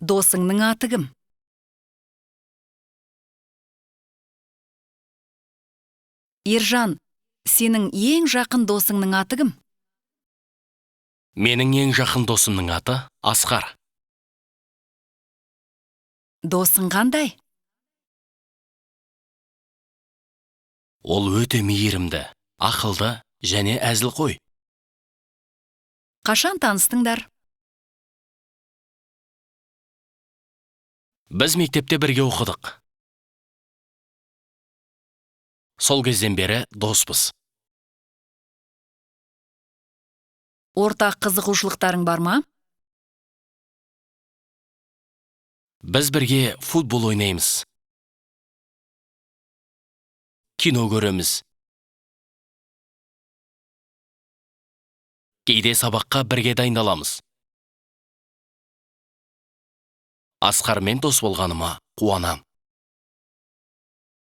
Досыңның аты кім? Ержан, сенің ең жақын досыңның аты кім? Менің ең жақын досымның аты Асқар. Досың қандай? Ол өте мейірімді, ақылды және әзілқой. Қашан таныстыңдар? Біз мектепте бірге оқыдық. Сол кезден бері доспыз. Ортақ қызығушылықтарың бар ма? Біз бірге футбол ойнаймыз. Кино көреміз. Кейде сабаққа бірге дайындаламыз. Асқармен дос болғаныма қуанам.